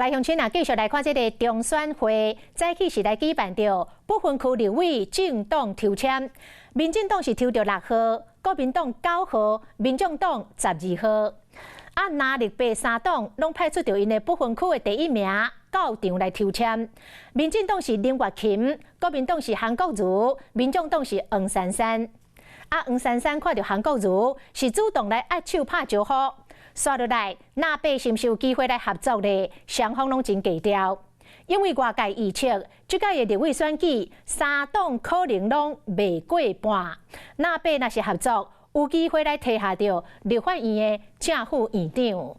來鄉親啊，繼續來看這个中選會，早起是來舉辦著不分區立委政黨抽籤，民進黨是抽著六號，國民黨九號，民眾黨12號。啊，藍綠白三黨攏派出著𪜶的不分區的第一名到場來抽籤。民進黨是林月琴，國民黨是韓國瑜，民眾黨是黃珊珊。啊，黃珊珊看著韓國瑜是主動來握手拍招呼。紲落來，藍白是毋是有機會來合作咧？雙方攏真低調，因為外界預測，這屆的立委選舉三黨可能攏袂過半。藍白若是合作，有機會來提下著立法院的正副院長。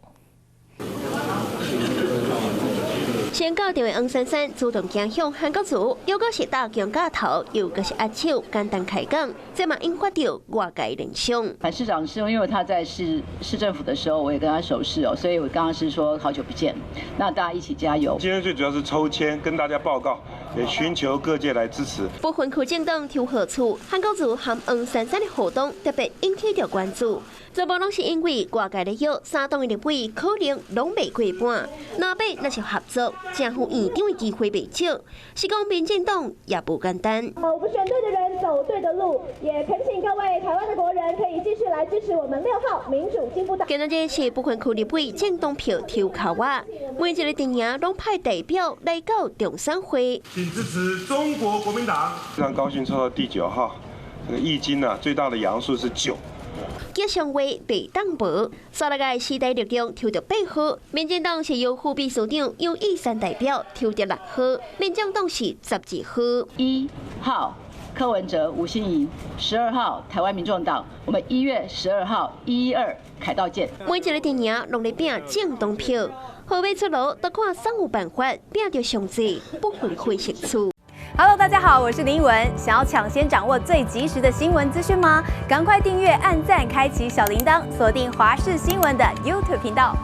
先到場的黃珊珊主動行向韓國瑜，又閣是搭肩胛頭，又閣是握手，簡單開講，這嘛引發著外界聯想。韓市長是因為他在市政府的時候，我也跟他熟識哦，所以我剛剛是說好久不見，那大家一起加油。今天最主要是抽籤跟大家報告，也尋求各界來支持。不分區政黨抽號次，韓國瑜和黃珊珊的互動特別引起著關注。這無攏是因為外界咧臆三黨的立委可能攏袂過半，藍白若是合作，正副院長的機會袂少，是講民進黨也無簡單。我們選對的人，走對的路，也懇請各位台灣的國人可以繼續來支持我們6號民主進步黨。今仔日是不分區立委政黨票抽籤仔，每一個陣營攏派代表來到中選會。請支持中國國民黨。非常高興抽到第九號，這個易經啊，最大的陽數是九。吉祥話袂當無，煞落來時代力量抽著八號，民進黨是由副秘書長楊奕山代表抽著六號，民眾黨是12號。1號柯文哲、吳欣盈，12號台灣民眾黨，我們1月12號112凱道見。每一个陣營攏咧拚政黨票，號碼出爐，就看啥有辦法拚著上濟不分區席次。 Hello，大家好，我是林奕文。想要搶先掌握最及時的新聞資訊嗎？趕快訂閱、按讚、開啟小鈴鐺，鎖定華視新聞的 YouTube 頻道。